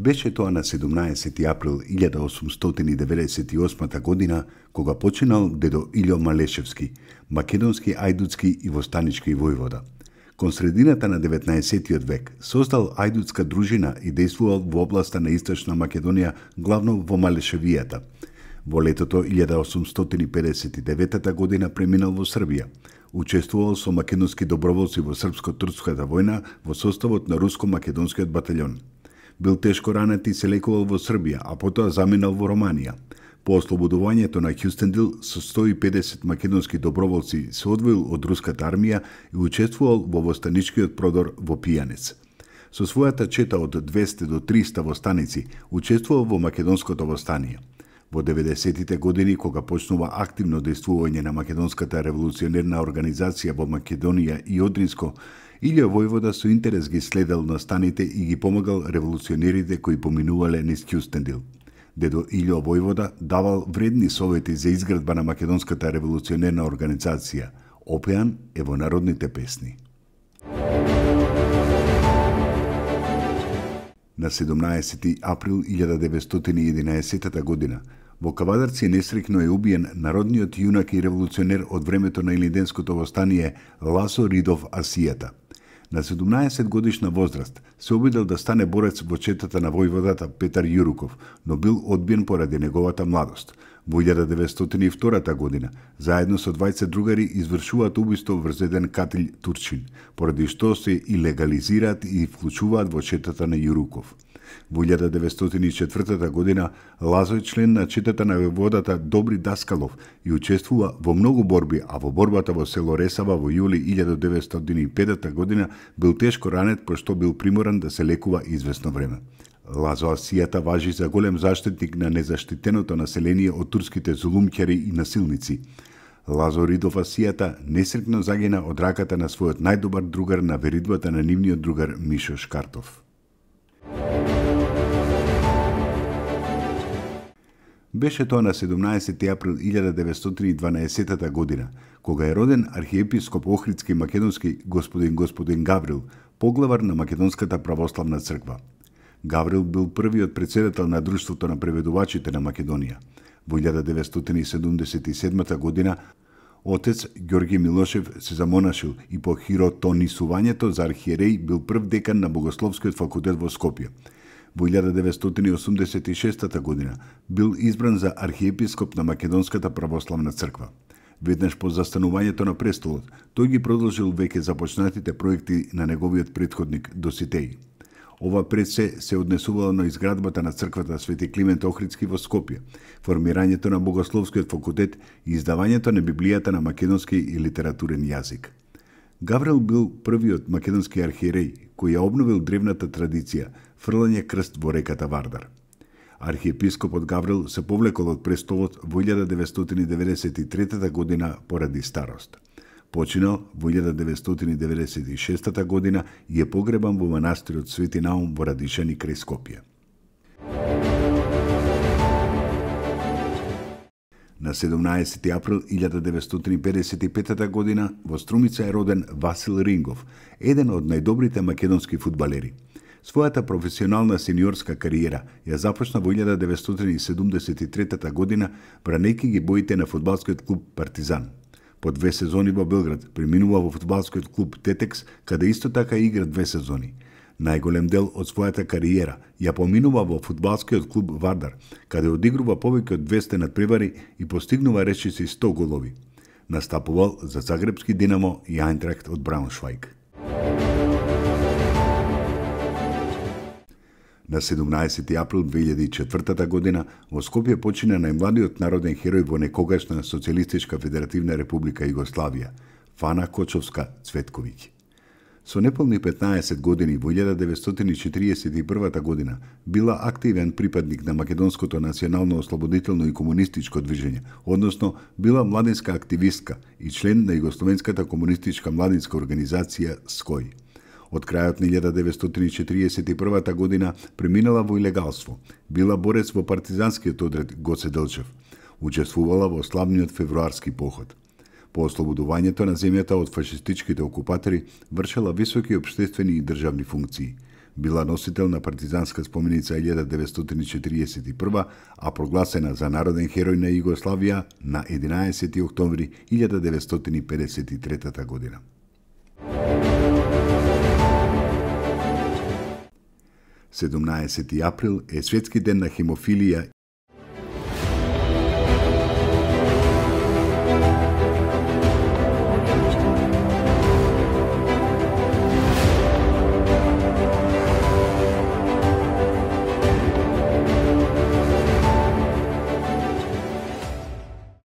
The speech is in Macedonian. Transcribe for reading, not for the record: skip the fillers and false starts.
Беше тоа на 17 април 1898 година кога починал дедо Илјо Малешевски, македонски ајдуцки и востанички војвода. Кон средината на 19 век создал ајдуцка дружина и действувал во областа на Источна Македонија, главно во Малешевијата. Во летото 1859 година преминал во Србија. Учествувал со македонски доброволци во Српско-турската војна во составот на Руско-македонскиот батальон. Бил тешко ранет и се лекувал во Србија, а потоа заминал во Романија. По ослободувањето на Кјустендил со 150 македонски доброволци се одвоил од руската армија и учествувал во востаничкиот продор во Пијанец. Со својата чета од 200 до 300 востаници учествувал во македонското востание. Во 90-тите години, кога почнува активно действување на македонската револуционерна организација во Македонија и Одринско, Илјо војвода со интерес ги следел настаните и ги помагал револуционерите кои поминувале низ Кјустендил. Дедо Илјо војвода давал вредни совети за изградба на македонската револуционерна организација. Опеан е во народните песни. На 17 април 1911 година во Кавадарци несрекно е убиен народниот јунак и револуционер од времето на Илинденското востание Ласо Ридов Асијата. На 17 годишна возраст се обидел да стане борец во четата на војводата Петар Јуруков, но бил одбиен поради неговата младост. Во 1902 година, заедно со двајца другари извршуваат убиство врз еден катил турчин, поради што се и легализираат и вклучуваат во четата на Јуруков. Во 1904 година Лазо е член на четата на војводата Добри Даскалов и учествува во многу борби, а во борбата во село Ресава во јули 1905 година бил тешко ранет, пошто бил приморан да се лекува извесно време. Лазо Асијата важи за голем заштитник на незаштитеното население од турските зулумќари и насилници. Лазо Ридов Асијата несрекно загина од раката на својот најдобар другар на веридбата на нивниот другар Мишо Шкартов. Беше тоа на 17 април 1912 година, кога е роден архиепископ Охридски македонски господин Гаврил, поглавар на Македонската православна црква. Гаврил бил првиот председател на Друштвото на преведувачите на Македонија. Во 1977 година отец Ѓорги Милошев се замонашил и по хиротонисувањето за архиереј бил прв декан на Богословскиот факултет во Скопје. Во 1986 година бил избран за архиепископ на Македонската православна црква. Веднаш по застанувањето на престолот, тој ги продолжил веќе започнатите проекти на неговиот претходник Доситеј. Ова пред се однесувало на изградбата на црквата Свети Климент Охридски во Скопје, формирањето на Богословскиот факултет и издавањето на Библијата на македонски и литературен јазик. Гаврил бил првиот македонски архиереј кој ја обновил древната традиција фрлање крст во реката Вардар. Архиепископот Гаврил се повлекол од престолот во 1993 година поради старост. Починал во 1996 година и е погребан во манастирот Свети Наум во Радишани крај Скопје. На 17 април 1955 година во Струмица е роден Васил Рингов, еден од најдобрите македонски фудбалери. Својата професионална сениорска кариера ја започна во 1973 година, бранејќи ги боите на фудбалскиот клуб Партизан. По 2 сезони во Белград преминува во фудбалскиот клуб Тетекс, каде исто така игра 2 сезони. Најголем дел од својата кариера ја поминува во фудбалскиот клуб Вардар, каде одигрува повеќе од 200 надпревари и постигнува речиси 100 голови. Настапувал за Загребски Динамо и Ајнтрахт од Брауншвајг. На 17 април 2004 година во Скопје почина најмладиот народен херој во некогашна Социјалистичка федеративна република Југославија, Фана Кочовска Цветковиќ. Со неполни 15 години во 1941 година била активен припадник на македонското национално ослободително и комунистичко движење, односно била младинска активистка и член на Југословенската комунистичка младинска организација СКОј. Од крајот на 1941 година преминала во илегалство. Била борец во партизанскиот одред Гоце Делчев. Учествувала во славниот февруарски поход. По ослободувањето на земјата од фашистичките окупатори вршела високи општествени и државни функции. Била носител на партизанска споменица 1941, а прогласена за народен херој на Југославија на 11. октомври 1953 година. Седумнаесети април е Светски ден на хемофилија